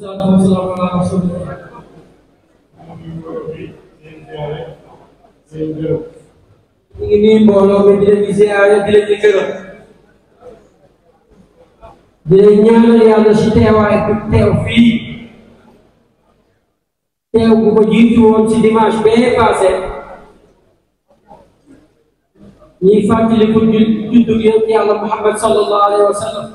Wassalamu ala rasulillah. Ini mbooloo mi di leen ziyaare di leen gërëm di leen ñaanal yàlla si teewaay bi teew fii teew bu ko jiitu woon si dimanche bee passé ñuy fàttaliku juddu yonent yàlla Muhammad sallallahu alayhi wa sallam.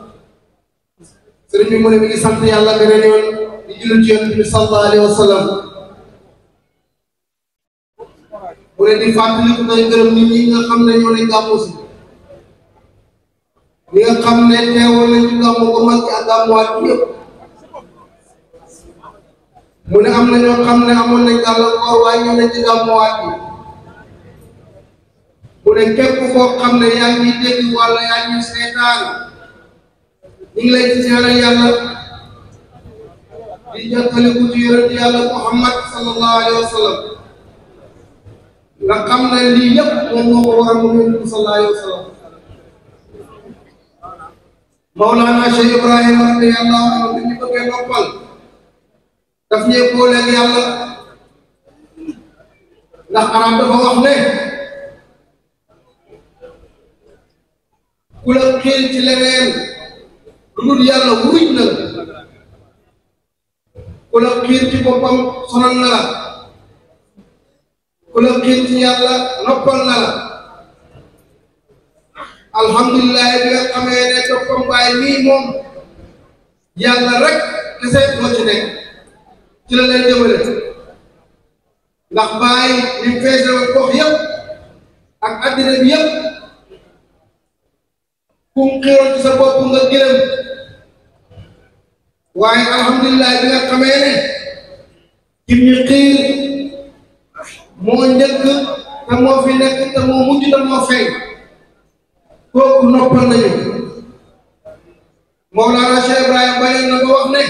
sëriñ bi mu ne mi ngi sant yàlla beneen yoon di julli ci yonent bi sallallahu alayhi wa sallam. mu ne di fàttaliku day gërëm nit ñi nga xam ne ñoo ne gàmmu si ñi nga xam ne teewoon nañ ci gàmmu ko mag ci ak gàmmuwaat bi yëpp. mu ne am na ñoo xam ne amoon nañ gàllankoor waaye ñoo nañ ci gàmmuwaat bi. mu ne képp koo xam ne yaa ngi dégg wala yaa ngi seetaan ñu ngi lay ci ñaanal yàlla di jottali ku ci yonent yàlla Muhammad sallallahu alayhi wa sallam nga xam ne lii yëpp moom moo ko waral mu yonent bi sallallahu alayhi wa sallam. Mawlana Cheikh Ibrahima radiyallahu anhu bi ñu bëggee noppal daf ñee booleeg yàlla ndax arab dafa wax ne ku la xiir ci leneen lu dul yàlla wuruj na la ku la xiir ci boppam sonal na la ku la xiir ci yàlla noppal na la. alhamdulilah bi nga xamee ne toppam baay mii moom yàlla rek kese moo ci nekk ci la leen jëmale ndax baay li feese wa gox yëpp ak addina bi yëpp kum xiiroon ci sa bopp nga gërëm waaye alhamdulilah bi nga xamee ne kim ñu xiir moo njëkk te moo fi nekk te moo mujj te moo feeñ kooku noppal nañu. Mawlana Cheikh Ibrahima bayoon na ko wax ne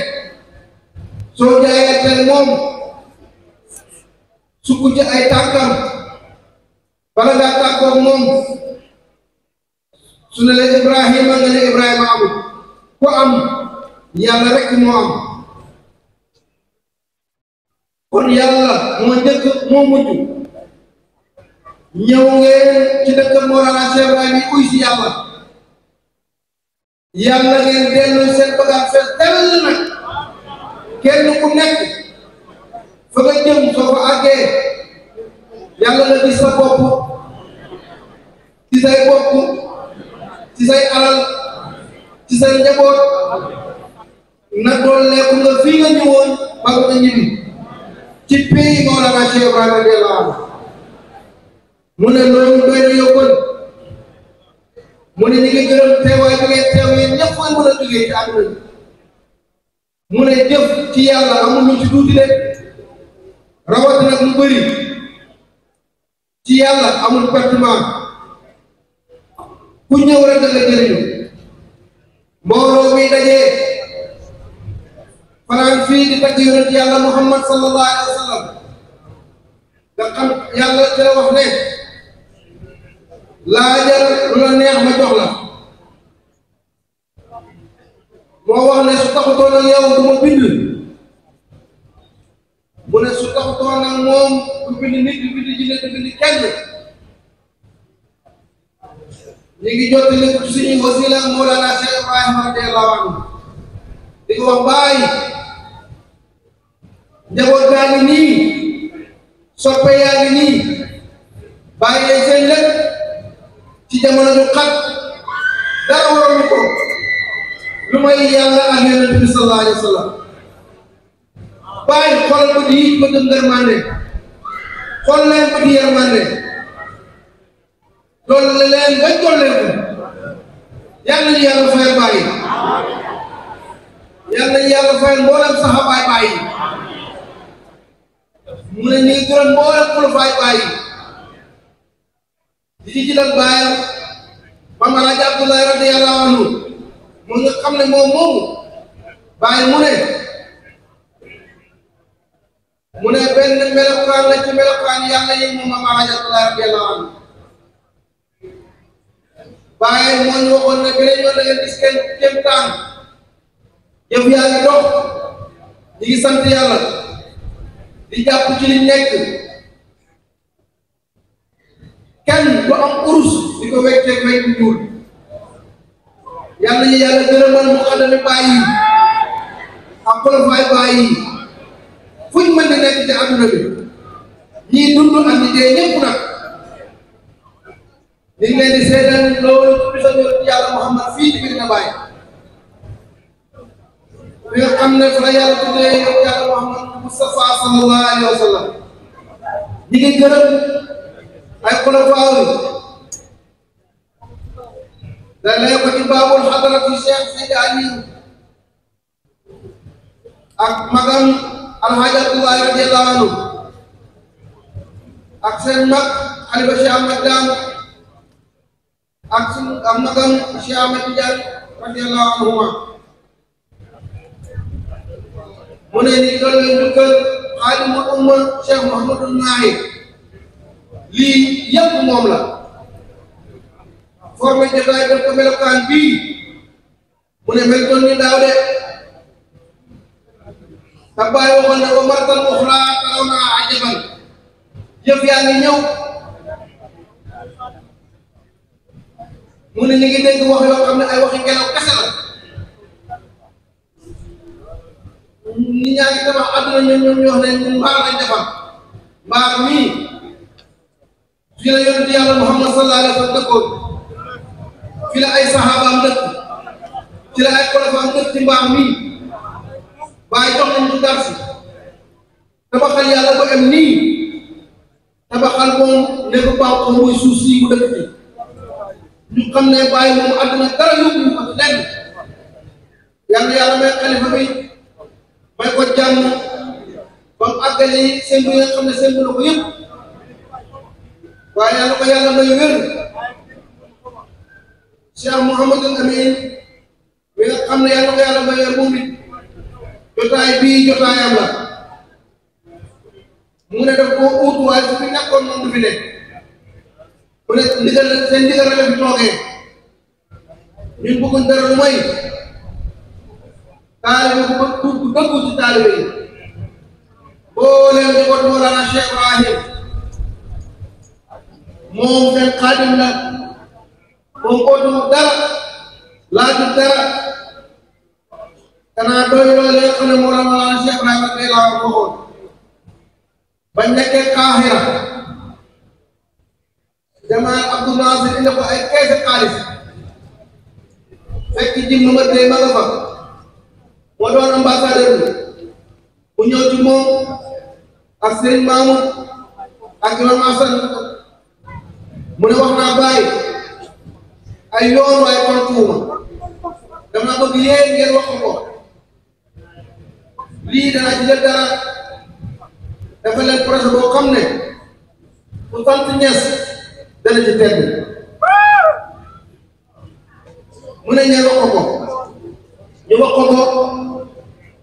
soo jaayanteel moom sukk ci ay tànkam bala ngaa tàggoog moom su ne la Ibrahima nga ne Ibrahima amul ku am yàlla rek moo am kon yàlla moo njëkk moo mujj. ñëw ngeen ci dëkk Mawlana Cheikh Ibrahima yi uy si yàlla yàlla ngeen dellu seen bagage fees dell nag kenn ku nekk fa nga jëm soo fa àggee yàlla nga gis sa bopp ci say bopp ci say alal ci say njaboot na dooleeku nga fii nga ñëwoon ba nga ñibbi ci pays Mawlana Cheikh Ibrahima radiyallahu anhu. mu ne loolu doy na yóbbal mu ne ñu ngi gërëm teewaay bi ngeen teew yéen ñëpp fooy mën a jógee ci àdduna bi mu ne jëf ci yàlla amul lu ci tuuti de rawat nag mu bëri ci yàlla amul pertement ku ñëw rek da nga jëriñu. mbooloo mi dajee fanaan fii di tagg yonent yàlla Muhammad sallallahu alayhi wa sallam nga xam yàlla ci la wax ne laajal lu la neex ma jox la moo wax ne su taxutoon ak yow du ma bind mu ne su taxutoon ak moom du bind nit du bind jinne du bind kenn. ñu ngi jottali ko ci suñu wasila Mawlana Cheikh Ibrahima radiyallahu anhu di ko wax bàyyi njaboot gaa ngi nii soppe yaa ngi nii bàyyi leen seen lépp ci jamono ju xat dara waroon ko lu may yàlla ak yonent bi sallallahu alayhi wa sallam bàyyi xoolal ko di ko dem ngërmande xool leen ko di yërmande loolu la leen bañ dollee ko yàlla ñu yàlla fayal bàyyi yàlla ñu yàlla fayal mboolem saxabaay bàyyi mu ne ñu ngi gërëm mboolem xulafaay bàyyi di ci jëlal bàyyam Maam Alaaji Abdoulaye radiyallahu anhu mu nga xam ne moom moomu bàyyi mu ne benn melokaan la ci melokaan yàlla yi moom Maam Alaaji Abdoulaye radiyallahu anhu bàyyi moo ñu waxoon ne beneen yoon da ngeen gis kenn kéemtaan yëf yaa ngi dox ñi ngi sant yàlla di jàpp ci li nekk kenn du am urus di ko wecceeg wecc bu ñuul yàlla ñu yàlla gërëmal mu àndami bàyyi ak xulafaay bàyyi fuñ mën di nekk ci àdduna bi ñii dund ak ñi dee ñëpp nag ñu ngi leen di seedal loolu ci bisa yàlla Muhammad fii ci Medina Baye bi nga xam ne fa la yàlla tuddee yàlla Muhammad Mustafa sallallahu alayhi wa sallam ñi ngi gërëm ay xulafaa da lay ko ci baabul xadaratu Cheikh Seydi Aliou ak magam Alhaji Abdoulaye radiyallahu anhu ak seen mag Xalifa Cheikh Ahmad Dame ak suñu am magam Cheikh Ahmad Tidiane radiyallahu anhuma mu ne ni loolu leen dukkal xaadimul umma Cheikh Mouhamadul Mahi lii yëpp moom la formé jotaay def ko melokaan bii mu ne mel toon ni daaw de te bàyyi waxoon ne ko martal uxraa taraw naa ajaban yëf yaa ngi ñëw mu ne ñu ngi dégg wax yoo xam ne ay waxi ngelaw kese la nit ñaa ngi tabax àdduna ñoom ñu wax ne ñun mbaar lañ defar mbaar mii fii la yonent yàlla Muhammad sallallahu alayhi wa sallam dëkkoon fii la ay saxaabaam dëkk ci la ay xulafaam dëkk ci mbaar mii waaye jox nañ ñu darsi tabaxal yàlla ba am nii tabaxal moom ne ko baax ko mooy suuf sii mu dëkk ci ñu xam ne bàyyi moom àdduna dara yóbbu ñu ko lenn yàlla yàlla may xalifa bi may ko jàmm ba mu àggale seen bi nga xam ne seen bi la ko yëpp waaye yàlla ko yàlla may wér Cheikh Mouhamadul Amin mi nga xam ne yàlla ko yàlla may wér moom it jotaay bii jotaayam la mu ne daf koo uutu waaye su fi nekkoon moom du fi nekk mu ne ndigal seen ndigal la fi toogee ñun bëgguñ dara lu may taalibe bu bëgg bu dëggu ci taalibe yi boo leen di ko Mawlana Cheikh Ibrahim moom seen xaadim la moom ootu dara laaju dara kanaa doy loolu nga xam ne Mawlana Cheikh Ibrahim ak laa waxoon bañ nekkee Kaahira Jamal Abdou Nasir indi ko ay keese xaalis fekk jim ma tey ma nga fa moo doon ambassadeur bi mu ñëw ci moom ak Serigne Mamoud ak Imam Hassan mu ne wax naa bàyyi ay yoon waaye tontuwuma dama bëgg yéen ngeen wax ko lii dana ci def dara dafa leen projet boo xam ne ku sant Ñas dana ci tedd mu ne ñeen wax ko ñu wax ko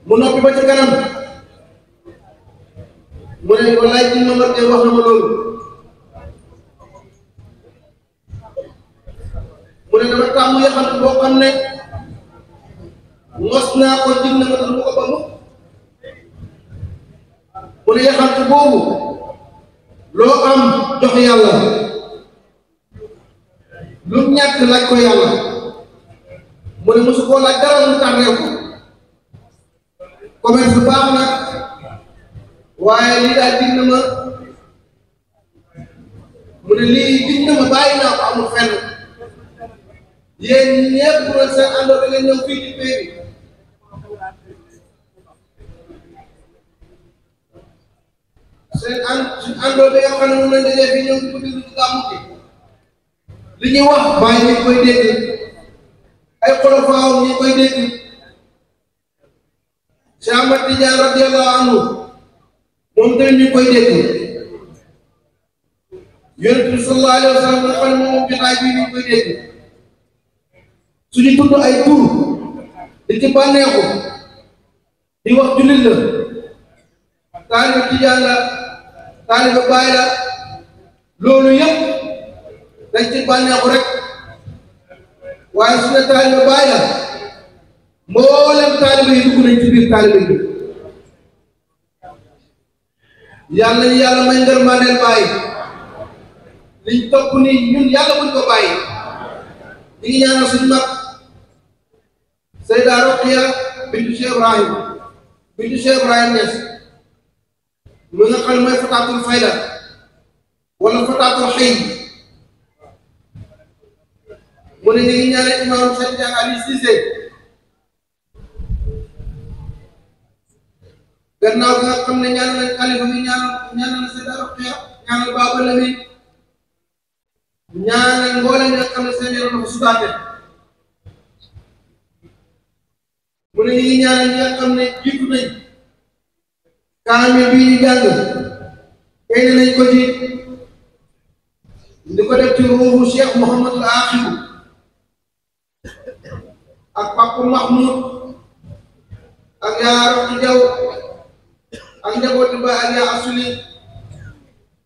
mu noppi ba ci kanam mu ne wallaay ci nomar de wax na ma loolu mu ne dama tàmm yaxant boo xam ne mos naa ko jig na ma tax mu ko ba mu ne yaxant boobu loo am jox yàlla lu ñàkk laaj ko yàlla mu ne mosu koo laaj dara mu tànneew ko commerce baax na waaye lii daal dig na ma mu ne lii dig na ma bàyyi naa ko amul fenn yéen ñëpp bu doon seen àndoo da ngeen ñëw fii ci pay bi seen àndoo bi nga xam ne moom lañ dajee fii ñëw di ko déglu ci gàmmu gi li ñuy wax bàyyi ñu koy dégg ay xolofaaw ñu koy dégg Cheikh Ahmad Tidiane radiyallahu anhu moom tamit ñu koy dégg Yonent bi sallallahu alayhi wa sallam nga xam ne moom jotaay bii ñu koy dégg suñu tudd ay tur di ci bànneexu di wax jullit la taalibe Tijaan la taalibe Baay la loolu yëpp dañ ci bànneexu rek waaye su ne taalibe Baay la mboolem taalibe yi dugg nañ ci biir taalibe yi yàlla nañu yàlla may ngërmaaneel bàyyi liñ topp nii ñun yàlla buñ ko bàyyi ñi ngi ñaanal suñu mag Seyda Roqiya bintu Cheikh Ibrahim Niass mu nga xam ne mooy fataatul fayda wala fataatul xëy mu ne ñu ngi ñaanal imam Cheikh Ali Cissé gannaaw bi nga xam ne ñaanal nañ xalifa bi ñaanal Seyda Roqiya ñaanal Baba Lamine ñaanal mboolem nga xam ne seen yaram dafa sutaate mu ne ñu ngi ñaanal ñi nga xam ne jiitu nañ kaamil bii ñu jàng tey nañ ko ci di ko def ci ruuxu Cheikh Mouhamadul Axiru ak Papa Mahmoud ak yaa Roqi Jaw ak njabooti ba ak yaa Asuli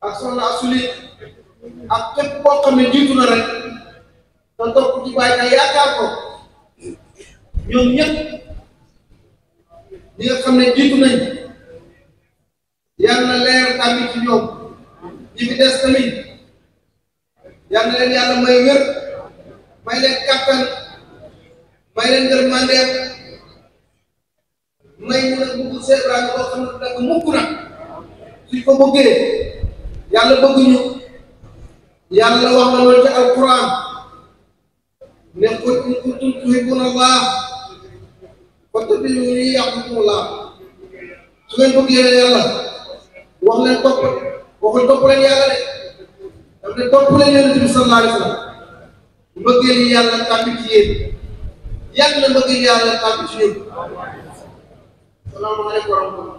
ak soxna Asuli ak képp koo xam ne jiitu na rek te topp ci bàyyi na yaakaar ko ñoom ñëpp ñi nga xam ne jiitu nañ yal na leer tamit ci ñoom ñi fi des tamit yal na leen yàlla may wér may leen kàttan may leen ngërmandeem may ñu nag bugg Cheikh Ibrahima boo xam ne danga mukk na suñ ko bëggee yàlla bëgguñu yàlla wax na loolu ci alquran ne qul in kuntum tuhibbuna Allah fattabi'uni yuhbibkumullah su ngeen bëggee yàlla wax leen topp waxul topp leen yàlla de daf ne topp leen yonent bi sallallahu alayhi wa sallam mbëggeel yi yàlla tàbbi ci yéen yàgg na mbëggeel yàlla tàbbi ci ñun salaamaaleykum wa rahmatullah